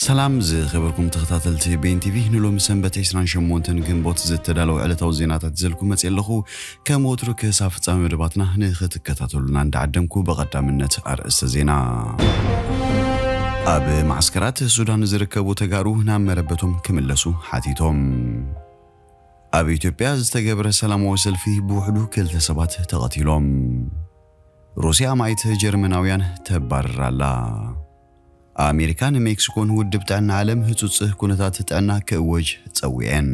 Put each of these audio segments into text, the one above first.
ሰላም ዝኸበርኩም ተኸታተልቲ ቤን ቲቪ፣ ንሎሚ ሰንበት ዕስራን ሸሞንተን ግንቦት ዝተዳለወ ዕለታዊ ዜናታት ዘልኩም መጽእ ኣለኹ። ከም ወትሩ ክሳብ ፍጻሜ መደባትና ንኽትከታተሉና እንዳዓደምኩ፣ ብቐዳምነት ኣርእስተ ዜና። ኣብ ማዕስከራት ሱዳን ዝርከቡ ተጋሩ ናብ መረበቶም ክምለሱ ሓቲቶም። ኣብ ኢትዮጵያ ዝተገብረ ሰላማዊ ሰልፊ ብውሕዱ ክልተ ሰባት ተቐቲሎም። ሩስያ ኣማኢት ጀርመናውያን ተባርር ኣላ። ኣሜሪካ ንሜክሲኮን ውድብ ጥዕና ዓለም ህጹጽ ኩነታት ጥዕና ክእወጅ ጸዊዐን።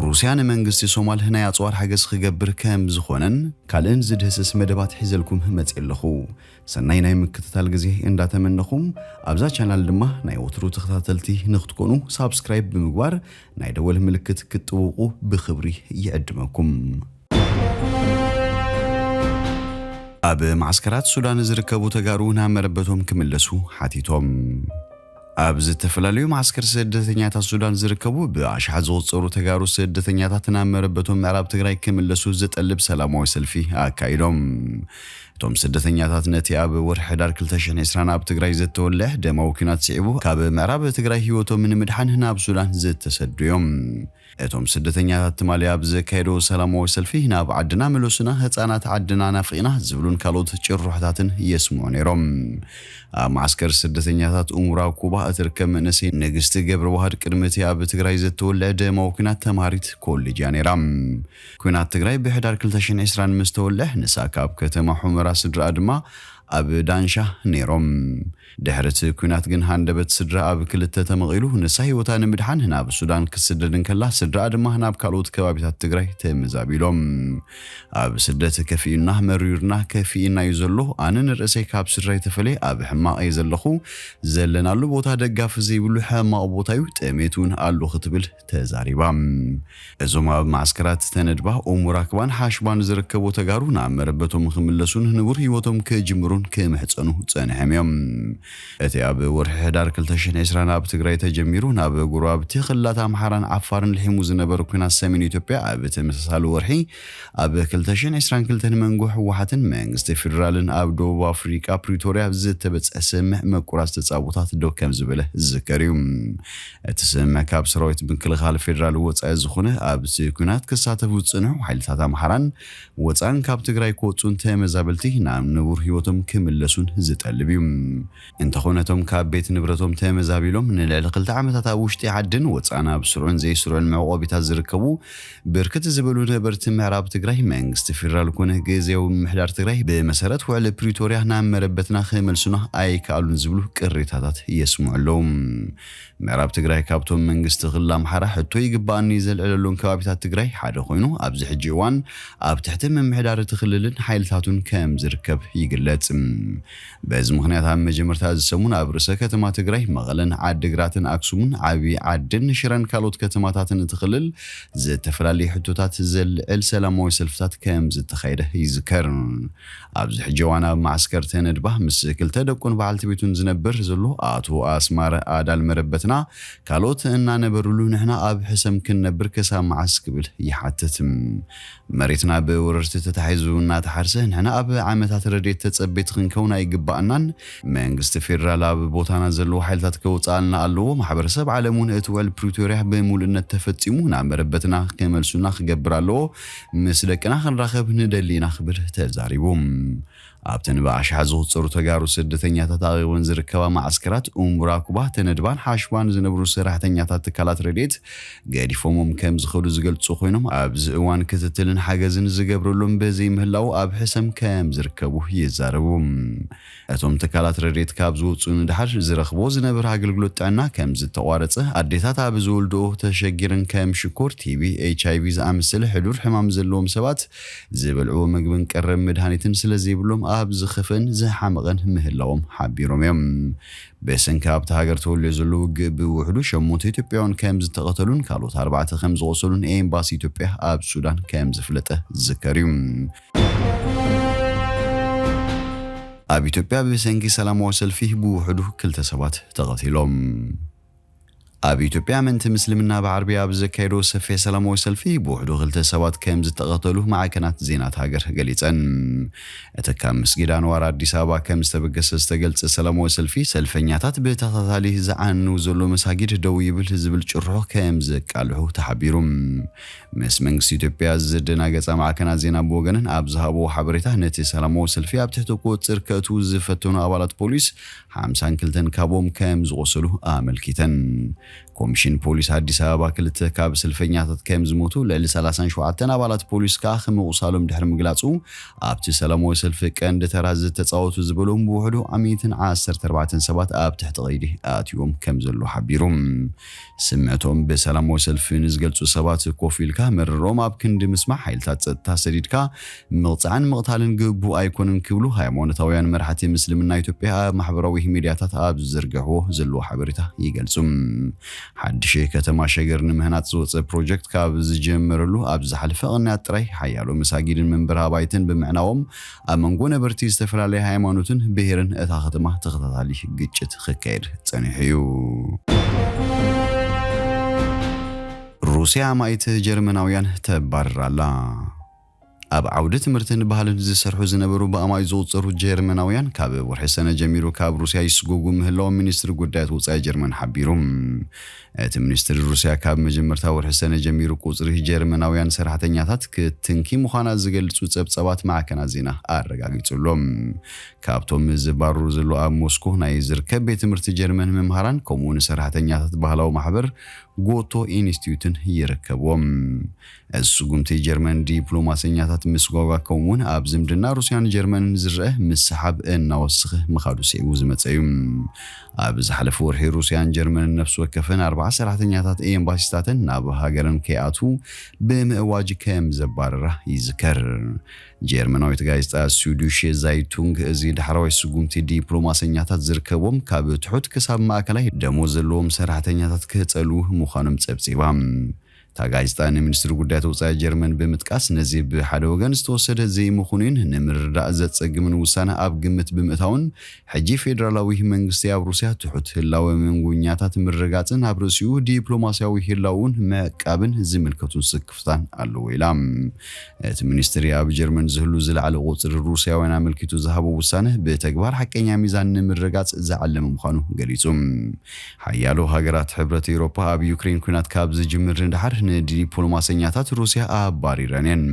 ሩስያ ንመንግስቲ ሶማል ናይ ኣጽዋር ሓገዝ ክገብር ከም ዝኾነን ካልእን ዝድህስስ መደባት ሒዘልኩም መጽእ ኣለኹ። ሰናይ ናይ ምክትታል ግዜ እንዳተመነኹም፣ ኣብዛ ቻናል ድማ ናይ ወትሩ ተኸታተልቲ ንክትኮኑ ሳብስክራይብ ብምግባር ናይ ደወል ምልክት ክትጥውቑ ብኽብሪ ይዕድመኩም። ኣብ ማዕስከራት ሱዳን ዝርከቡ ተጋሩ ናብ መረበቶም ክምለሱ ሓቲቶም። ኣብ ዝተፈላለዩ ማዕስከር ስደተኛታት ሱዳን ዝርከቡ ብኣሽሓት ዝቑጸሩ ተጋሩ ስደተኛታት ናብ መረበቶም ምዕራብ ትግራይ ክምለሱ ዝጠልብ ሰላማዊ ሰልፊ ኣካይዶም። እቶም ስደተኛታት ነቲ ኣብ ወርሒ ሕዳር ክልተ ሽሕን ዕስራን ኣብ ትግራይ ዝተወልዐ ደማዊ ኲናት ስዒቡ ካብ ምዕራብ ትግራይ ህይወቶም ንምድሓን ናብ ሱዳን ዝተሰዱ እዮም። እቶም ስደተኛታት ትማሊ ኣብ ዘካየዶ ሰላማዊ ሰልፊ፣ "ናብ ዓድና ምለሱና፣ ህፃናት ዓድና ናፊቕና" ዝብሉን ካልኦት ጭርሖታትን የስምዑ ነይሮም። ኣብ ማዕስከር ስደተኛታት ኡሙራ ኩባ እትርከብ መንእሰይ ንግስቲ ገብረ ዋህድ ቅድሚ እቲ ኣብ ትግራይ ዝተወልዐ ደማዊ ኲናት ተምሃሪት ኮሌጅ እያ ነይራ። ኲናት ትግራይ ብሕዳር ክልተ ሽሕን ዕስራን ምስ ተወልዐ፣ ንሳ ካብ ከተማ ሑመራ፣ ስድራኣ ድማ ኣብ ዳንሻ ነይሮም። ድሕሪ እቲ ኲናት ግን ሃንደበት ስድራ ኣብ ክልተ ተመቒሉ፣ ንሳ ህይወታ ንምድሓን ናብ ሱዳን ክትስደድ እንከላ፣ ስድራኣ ድማ ናብ ካልኦት ከባቢታት ትግራይ ተመዛቢሎም። ኣብ ስደት ከፊኡና፣ መሪሩና፣ ከፊኡና እዩ ዘሎ። ኣነ ንርእሰይ ካብ ስድራይ ተፈልየ ኣብ ሕማቕ እየ ዘለኹ። ዘለናሉ ቦታ ደጋፊ ዘይብሉ ሕማቕ ቦታ እዩ፣ ጥሜት እውን ኣሎ ክትብል ተዛሪባ። እዞም ኣብ ማዕስከራት ተነድባ፣ ኡሙራክባን ሓሽባን ዝርከቡ ተጋሩ ናብ መረበቶም ክምለሱን ንቡር ህይወቶም ክጅምሩን ክምሕጸኑ ጸኒሖም እዮም። እቲ ኣብ ወርሒ ሕዳር ክልተ ሽሕን ዕስራን ኣብ ትግራይ ተጀሚሩ ናብ ጎረባብቲ ክልላት ኣምሓራን ዓፋርን ልሒሙ ዝነበረ ኲናት ሰሜን ኢትዮጵያ ኣብ ተመሳሳሊ ወርሒ ኣብ ክልተ ሽሕን ዕስራን ክልተን መንጎ ህወሓትን መንግስቲ ፌዴራልን ኣብ ደቡብ ኣፍሪቃ ፕሪቶርያ ዝተበጽሐ ስምምዕ ምቁራጽ ተጻብኦታት ደው ከም ዝበለ ዝዝከር እዩ። እቲ ስምምዕ ካብ ሰራዊት ምክልኻል ፌዴራል ወጻኢ ዝኾነ ኣብቲ ኲናት ክሳተፉ ዝጸንሑ ሓይልታት ኣምሓራን ወጻእን ካብ ትግራይ ክወጹን ተመዛበልቲ ናብ ንቡር ህይወቶም ክምለሱን ዝጠልብ እዩ። እንተኾነ እቶም ካብ ቤት ንብረቶም ተመዛቢሎም ንልዕሊ ክልተ ዓመታት ኣብ ውሽጢ ዓድን ወጻእን ኣብ ስሩዕን ዘይስሩዕን መዕቆቢታት ዝርከቡ ብርክት ዝበሉ ነበርቲ ምዕራብ ትግራይ መንግስቲ ፌዴራል ኮነ ግዝያዊ ምምሕዳር ትግራይ ብመሰረት ውዕሊ ፕሪቶርያ ናብ መረበትና ክመልሱና ኣይከኣሉን ዝብሉ ቅሬታታት የስምዑ ኣለዉ። ምዕራብ ትግራይ ካብቶም መንግስቲ ክልል ኣምሓራ ሕቶ ይግባኣኒ ዘልዕለሎም ከባቢታት ትግራይ ሓደ ኮይኑ፣ ኣብዚ ሕጂ እዋን ኣብ ትሕቲ ምምሕዳር እቲ ክልልን ሓይልታቱን ከም ዝርከብ ይግለጽ። በዚ ምኽንያት ኣብ መጀመርታ እዚ ሰሙን ኣብ ርእሰ ከተማ ትግራይ መቐለን ዓዲግራትን ኣክሱምን ዓብዪ ዓድን ሽረን ካልኦት ከተማታትን እቲ ክልል ዝተፈላለዩ ሕቶታት ዘልዕል ሰላማዊ ሰልፍታት ከም ዝተኻየደ ይዝከር። ኣብዚ ሕጂ እዋን ኣብ ማዕስከር ተነድባ ምስ ክልተ ደቁን በዓልቲ ቤቱን ዝነብር ዘሎ ኣቶ ኣስማረ ኣዳል መረበትና ካልኦት እናነበሩሉ ንሕና ኣብ ሕሰም ክንነብር ክሳብ መዓስ ክብል ይሓትት። መሬትና ብወረርቲ ተታሒዙ እናተሓርሰ ንሕና ኣብ ዓመታት ረድኤት ተጸበይቲ ክንከውን ኣይግባኣናን። መንግስቲ ፌዴራል ኣብ ቦታና ዘለዉ ሓይልታት ከውፅኣልና ኣለዎ። ማሕበረሰብ ዓለም እውን እቲ ውዕል ፕሪቶርያ ብምሉእነት ተፈጺሙ ናብ መረበትና ክመልሱና ክገብር ኣለዎ። ምስ ደቅና ክንራኸብ ንደሊ ኢና ክብል ተዛሪቡ። ኣብተን ብኣሽሓት ዝቑጸሩ ተጋሩ ስደተኛታት ኣቒበን ዝርከባ ማዓስከራት ኡምቡራኩባ፣ ተነድባን ሓሽባን ዝነብሩ ሰራሕተኛታት ትካላት ረድኤት ገዲፎሞም ከም ዝኸዱ ዝገልጹ ኮይኖም፣ ኣብዚ እዋን ክትትልን ሓገዝን ዝገብረሎም በዘይምህላዉ ኣብ ሕሰም ከም ዝርከቡ ይዛረቡ። እቶም ትካላት ረድኤት ካብ ዝወጹ ንድሓር ዝረኽቦ ዝነበረ ኣገልግሎት ጥዕና ከም ዝተቋረጸ፣ ኣዴታት ኣብ ዝወልድኦ ተሸጊረን ከም ሽኮር፣ ቲቢ፣ ኤች ኣይ ቪ ዝኣመሰለ ሕዱር ሕማም ዘለዎም ሰባት ዝበልዕዎ ምግብን ቀረብ መድሃኒትን ስለ ዘይብሎም ኣብ ዝኸፍአን ዝሓመቐን ምህላዎም ሓቢሮም እዮም። ብሰንኪ ኣብታ ሃገር ተወልዮ ዘሎ ውግእ ብውሕዱ ሸሞንተ ኢትዮጵያውያን ከም ዝተቐተሉን ካልኦት ኣርባዕተ ከም ዝቖሰሉን ኤምባሲ ኢትዮጵያ ኣብ ሱዳን ከም ዝፍለጠ ዝዝከር እዩ። ኣብ ኢትዮጵያ ብሰንኪ ሰላማዊ ሰልፊ ብውሕዱ ክልተ ሰባት ተቐቲሎም። ኣብ ኢትዮጵያ ኣመንቲ ምስልምና ብዓርቢ ኣብ ዘካየዶ ሰፊሕ ሰላማዊ ሰልፊ ብውሕዱ ክልተ ሰባት ከም ዝተቐተሉ ማዕከናት ዜናት ሃገር ገሊጸን። እቲ ካብ መስጊድ ኣንዋር ኣዲስ ኣበባ ከም ዝተበገሰ ዝተገልጸ ሰላማዊ ሰልፊ፣ ሰልፈኛታት ብተኸታታሊ ዝዓኑ ዘሎ መሳጊድ ደው ይብል ዝብል ጭርሖ ከም ዘቃልሑ ተሓቢሩ። ምስ መንግስቲ ኢትዮጵያ ዝደናገጻ ማዕከናት ዜና ብወገነን ኣብ ዝሃብዎ ሓበሬታ፣ ነቲ ሰላማዊ ሰልፊ ኣብ ትሕቲ ቁጽጽር ከእትዉ ዝፈተኑ ኣባላት ፖሊስ ሓምሳን ክልተን ካብኦም ከም ዝቖሰሉ ኣመልኪተን። ኮሚሽን ፖሊስ ኣዲስ ኣበባ ክልተ ካብ ሰልፈኛታት ከም ዝሞቱ፣ ልዕሊ ሰላሳን ሸውዓተን ኣባላት ፖሊስ ከኣ ከምቑሳሎም ድሕሪ ምግላጹ፣ ኣብቲ ሰላማዊ ሰልፊ ቀንዲ ተራ ዝተጻወቱ ዝበሎም ብውሕዱ ሚእትን ዓሰርተ ኣርባዕተን ሰባት ኣብ ትሕቲ ቀይዲ ኣትዮም ከም ዘሎ ሓቢሩ። ስምዕቶም ብሰላማዊ ሰልፊ ንዝገልጹ ሰባት ኮፍ ኢልካ መረርኦም ኣብ ክንዲ ምስማዕ፣ ሓይልታት ጸጥታ ሰዲድካ ምቕጻዕን ምቕታልን ግቡእ ኣይኮነን ክብሉ ሃይማኖታውያን መራሕቲ ምስልምና ኢትዮጵያ ኣብ ማሕበራዊ ሚዲያታት ኣብ ዝዘርግሕዎ ዘለዎ ሓበሬታ ይገልጹ። ሓድሽ ከተማ ሸገር ንምህናጽ ዝወጸ ፕሮጀክት ካብ ዝጀመረሉ ኣብ ዝሓለፈ ቅንያት ጥራይ፣ ሓያሎ መሳጊድን መንበሪ ኣባይትን ብምዕናዎም፣ ኣብ መንጎ ነበርቲ ዝተፈላለየ ሃይማኖትን ብሄርን እታ ከተማ ተኸታታሊ ግጭት ክካየድ ጸኒሑ እዩ። ሩስያ ኣማኢት ጀርመናውያን ተባርር ኣላ። ኣብ ዓውዲ ትምህርትን ባህልን ዝሰርሑ ዝነበሩ ብኣማኢት ዝቑጸሩ ጀርመናውያን፣ ካብ ወርሒ ሰነ ጀሚሩ ካብ ሩስያ ይስጎጉ ምህላዎም ሚኒስትሪ ጉዳያት ወጻኢ ጀርመን ሓቢሩ። እቲ ሚኒስትሪ፣ ሩስያ ካብ መጀመርታ ወርሒ ሰነ ጀሚሩ ቁጽሪ ጀርመናውያን ሰራሕተኛታት ክትንኪ ምዃና ዝገልጹ ጸብጻባት ማዕከናት ዜና ኣረጋጊጹ ኣሎ። ካብቶም ዝባረሩ ዘለዉ ኣብ ሞስኮ ናይ ዝርከብ ቤት ትምህርቲ ጀርመን መምሃራን፣ ከምኡውን ሰራሕተኛታት ባህላዊ ማሕበር ጎቶ ኢንስቲትዩትን ይርከብዎም። እዚ ስጉምቲ ጀርመን ዲፕሎማሰኛታት ምስጓጓ፣ ከምኡውን ኣብ ዝምድና ሩስያን ጀርመንን ዝረአ ምስሓብ እናወሰኸ ምኻዱ ስዒቡ ዝመጸ እዩ። ኣብ ዝሓለፈ ወርሒ፣ ሩስያን ጀርመንን ነፍሲ ወከፈን ኣርባዓ ሰራሕተኛታት ኤምባሲታተን ናብ ሃገረን ከይኣትዉ ብምእዋጅ ከም ዘባረራ ይዝከር። ጀርመናዊት ጋዜጣ ሱዱሼ ዛይቱንግ፣ እዚ ዳሕረዋይ ስጉምቲ፣ ዲፕሎማሰኛታት ዝርከቦም ካብ ትሑት ክሳብ ማእከላይ ደሞዝ ዘለዎም ሰራሕተኛታት ክጸልዉ ምዃኖም ጸብጺባ። እታ ጋዜጣ፣ ንሚኒስትሪ ጉዳያት ወጻኢ ጀርመን ብምጥቃስ፣ ነዚ ብሓደ ወገን ዝተወሰደ ዘይምኹኑን ንምርዳእ ዘጸግምን ውሳነ ኣብ ግምት ብምእታውን፣ ሕጂ ፌደራላዊ መንግስቲ ኣብ ሩስያ ትሑት ህላወ መንጎኛታት ምርጋጽን ኣብ ርእሲኡ ዲፕሎማስያዊ ህላውን ምዕቃብን ዝምልከቱ ስክፍታን ኣለዎ ኢላ። እቲ ሚኒስትሪ፣ ኣብ ጀርመን ዝህሉ ዝለዓለ ቁጽሪ ሩስያውያን ኣመልኪቱ ዝሃቦ ውሳነ፣ ብተግባር ሓቀኛ ሚዛን ንምርጋጽ ዝዓለመ ምዃኑ ገሊጹ። ሓያሎ ሃገራት ሕብረት ኤውሮፓ፣ ኣብ ዩክሬን ኲናት ካብ ዝጅምር ንደሓር፣ ንዲፕሎማሰኛታት ሩስያ ኣባሪረን እየን።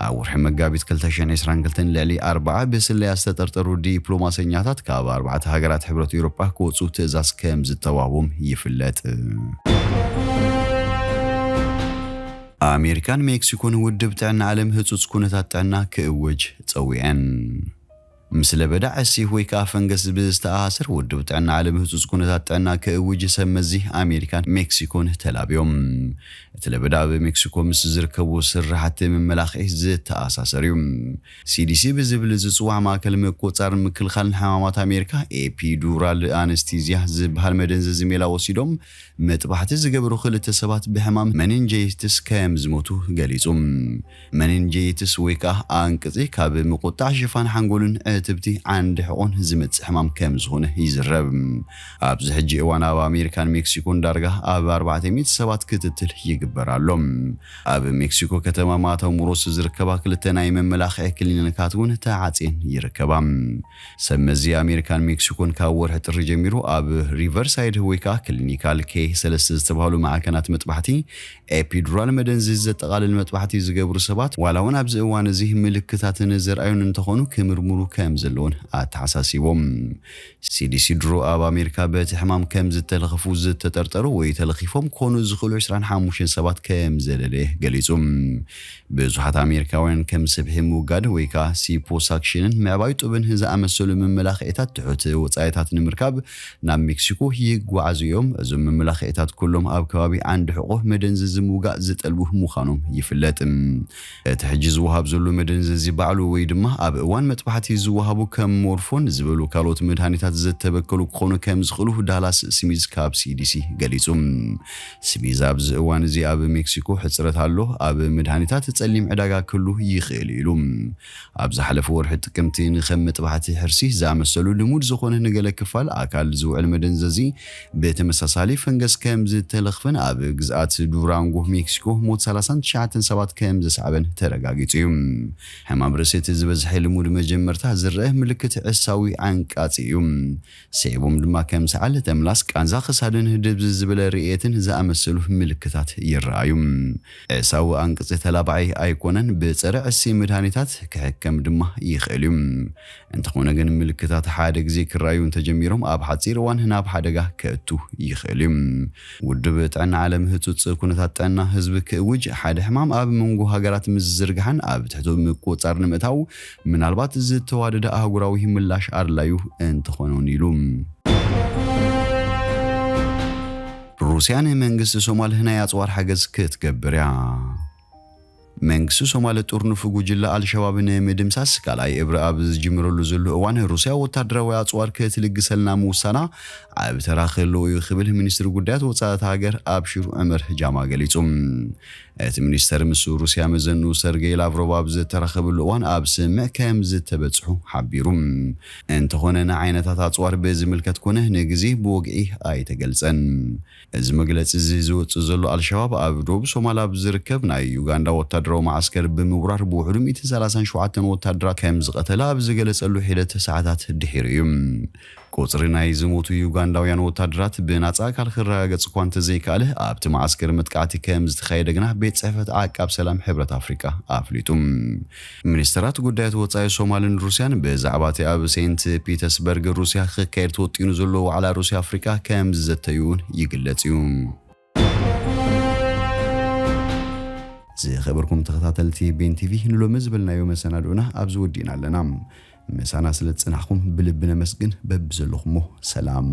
ኣብ ወርሒ መጋቢት ክልተ ሽሕን ዕስራን ክልተን፣ ልዕሊ ኣርባዓ ብስለያ ዝተጠርጠሩ ዲፕሎማሰኛታት ካብ ኣርባዕተ ሃገራት ሕብረት ኤውሮፓ ክወጹ ትእዛዝ ከም ዝተዋህቦም ይፍለጥ። ኣሜሪካን ሜክሲኮን ውድብ ጥዕና ዓለም ህጹጽ ኩነታት ጥዕና ክእውጅ ጸዊዐን። ምስ ለበዳ ዕሲ ወይ ከኣ ፈንገስ ብዝተኣሳሰር፣ ውድብ ጥዕና ዓለም ህጹጽ ኩነታት ጥዕና ክእውጅ ሰብ መዚ ኣሜሪካን ሜክሲኮን ተላብዮም። እቲ ለበዳ ኣብ ሜክሲኮ ምስ ዝርከቡ ስራሕቲ መመላኽዒ ዝተኣሳሰር እዩ። ሲዲሲ ብዝብል ዝጽዋዕ ማእከል ምቁጽጻርን ምክልኻልን ሕማማት ኣሜሪካ፣ ኤፒዱራል ኣነስቲዝያ ዝበሃል መደንዘዚ ሜላ ወሲዶም መጥባሕቲ ዝገበሩ ክልተ ሰባት ብሕማም መኒንጀይትስ ከም ዝሞቱ ገሊጹ። መኒንጀይትስ ወይ ከኣ ኣንቅጺ፣ ካብ ምቁጣዕ ሽፋን ሓንጎልን ዕትብቲ ዓንዲ ሕቖን ዝመጽእ ሕማም ከም ዝኾነ ይዝረብ። ኣብዚ ሕጂ እዋን ኣብ ኣሜሪካን ሜክሲኮን ዳርጋ ኣብ ኣርባዕተ ሚእቲ ሰባት ክትትል ይግበር ኣሎ። ኣብ ሜክሲኮ ከተማ ማታሞሮስ ዝርከባ ክልተ ናይ መመላኽዒ ክሊኒካት እውን ተዓጽየን ይርከባ። ሰብ መዚ ኣሜሪካን ሜክሲኮን ካብ ወርሒ ጥሪ ጀሚሩ ኣብ ሪቨርሳይድ ወይ ከኣ ክሊኒካል ኬ ሰለስተ ዝተባህሉ ማዕከናት መጥባሕቲ፣ ኤፒዱራል መደንዘዚ ዘጠቓልል መጥባሕቲ ዝገብሩ ሰባት፣ ዋላ እውን ኣብዚ እዋን እዚ ምልክታት ንዘርኣዩን እንተኾኑ፣ ክምርምሩ ከም ዘለዎን ኣተሓሳሲቦም። ሲዲሲ ድሮ ኣብ ኣሜሪካ በቲ ሕማም ከም ዝተለኸፉ ዝተጠርጠሩ ወይ ተለኺፎም ክኾኑ ዝኽእሉ ዕስራን ሓሙሽተን ሰባት ከም ዘለለየ ገሊጹ። ብዙሓት ኣሜሪካውያን ከም ስብሒ ምውጋድ ወይ ከኣ ሲፖሳክሽንን ምዕባይ ጡብን ዝኣመሰሉ መመላኽዒታት ትሑት ወጻኢታት ንምርካብ ናብ ሜክሲኮ ይጓዓዙ እዮም። እዞም መመላኽዒታት ኩሎም ኣብ ከባቢ ዓንዲ ሕቖ መደንዘዚ ምውጋእ ዝጠልቡ ምዃኖም ይፍለጥ። እቲ ሕጂ ዝወሃብ ዘሎ መደንዘዚ ባዕሉ ወይ ድማ ኣብ እዋን መጥባሕቲ ዝወሃብ ዝተዋህቡ ከም ሞርፎን ዝበሉ ካልኦት መድሃኒታት ዝተበከሉ ክኾኑ ከም ዝኽእሉ ዳላስ ስሚዝ ካብ ሲዲሲ ገሊጹ። ስሚዝ ኣብዚ እዋን እዚ ኣብ ሜክሲኮ ሕጽረት ኣሎ፣ ኣብ መድሃኒታት ጸሊም ዕዳጋ ክህሉ ይኽእል ኢሉ። ኣብ ዝሓለፈ ወርሒ ጥቅምቲ ንኸም መጥባሕቲ ሕርሲ ዝኣመሰሉ ልሙድ ዝኾነ ንገለ ክፋል ኣካል ዝውዕል መደንዘዚ ብተመሳሳሊ ፈንገስ ከም ዝተለኽፈን ኣብ ግዝኣት ዱራንጎ ሜክሲኮ ሞት ሰላሳን ትሽዓተን ሰባት ከም ዘስዓበን ተረጋጊጹ እዩ። ሕማም ርእሲ እቲ ዝበዝሐ ልሙድ መጀመርታ ዝረአ ምልክት ዕሳዊ ዓንቃጺ እዩ። ስዒቦም ድማ ከም ሰዓል፣ ተምላስ፣ ቃንዛ ክሳድን ድብዝዝ ዝበለ ርእየትን ዝኣመሰሉ ምልክታት ይረኣዩ። ዕሳዊ ኣንቅጺ ተላባዒ ኣይኮነን፣ ብጸረ ዕሲ መድሃኒታት ክሕከም ድማ ይኽእል እዩ። እንተኾነ ግን ምልክታት ሓደ ግዜ ክረኣዩ እንተጀሚሮም ኣብ ሓጺር እዋን ናብ ሓደጋ ከእቱ ይኽእል እዩ። ውድብ ጥዕና ዓለም ህጹጽ ኩነታት ጥዕና ህዝቢ ክእውጅ፣ ሓደ ሕማም ኣብ መንጎ ሃገራት ምስ ዝዝርግሓን ኣብ ትሕቲ ምቁጽጻር ንምእታው ምናልባት ዝተዋደደ ኣህጉራዊ ምላሽ ኣድላዩ እንተኾነን ኢሉ። ሩስያ ንመንግስቲ ሶማል ናይ ኣጽዋር ሓገዝ ክትገብር እያ። መንግስቲ ሶማል ጥርኑፍ ጉጅለ ኣልሸባብ ንምድምሳስ ካልኣይ እብረ ኣብ ዝጅምረሉ ዘሎ እዋን ሩስያ ወታደራዊ ኣጽዋር ክትልግሰልና ምውሳና ኣብ ተራ ክህልዎ እዩ ክብል ሚኒስትሪ ጉዳያት ወጻኢ እታ ሃገር ኣብሽር ዑመር ጃማ ገሊጹ። እቲ ሚኒስተር ምስ ሩስያ መዘኑ ሰርጌይ ላቭሮቭ ኣብ ዝተራኸበሉ እዋን ኣብ ስምምዕ ከም ዝተበጽሑ ሓቢሩ። እንተኾነ ንዓይነታት ኣጽዋር ብዝምልከት ኮነ ንግዜ ብወግዒ ኣይተገልጸን። እዚ መግለጺ እዚ ዝወጽእ ዘሎ ኣልሸባብ ኣብ ደቡብ ሶማል ኣብ ዝርከብ ናይ ዩጋንዳ ወታደራዊ መዓስከር ብምውራር ብውሕዱ ሚእትን ሰላሳን ሸውዓተን ወታደራት ከም ዝቐተለ ኣብ ዝገለጸሉ ሒደት ሰዓታት ድሒሩ እዩ። ቁጽሪ ናይ ዝሞቱ ዩጋንዳውያን ወታደራት ብናጻ ኣካል ክረጋገጽ እኳ እንተዘይከኣለ ኣብቲ መዓስከር መጥቃዕቲ ከም ዝተኻየደ ግና ቤት ጽሕፈት ዓቃብ ሰላም ሕብረት ኣፍሪቃ ኣፍሊጡ። ሚኒስተራት ጉዳያት ወጻኢ ሶማልን ሩስያን ብዛዕባ እቲ ኣብ ሴንት ፒተርስበርግ ሩስያ ክካየድ ተወጢኑ ዘሎ ዋዕላ ሩስያ ኣፍሪቃ ከም ዝዘተዩ እውን ይግለጽ እዩ። ዝኸበርኩም ተኸታተልቲ ቤን ቲቪ፣ ንሎሚ ዝበልናዮ መሰናድኦና ኣብዚ ወዲእና ኣለና። ምሳና ስለ ዝጸናሕኩም ብልቢ ነመስግን። በብዘለኹሞ ሰላም።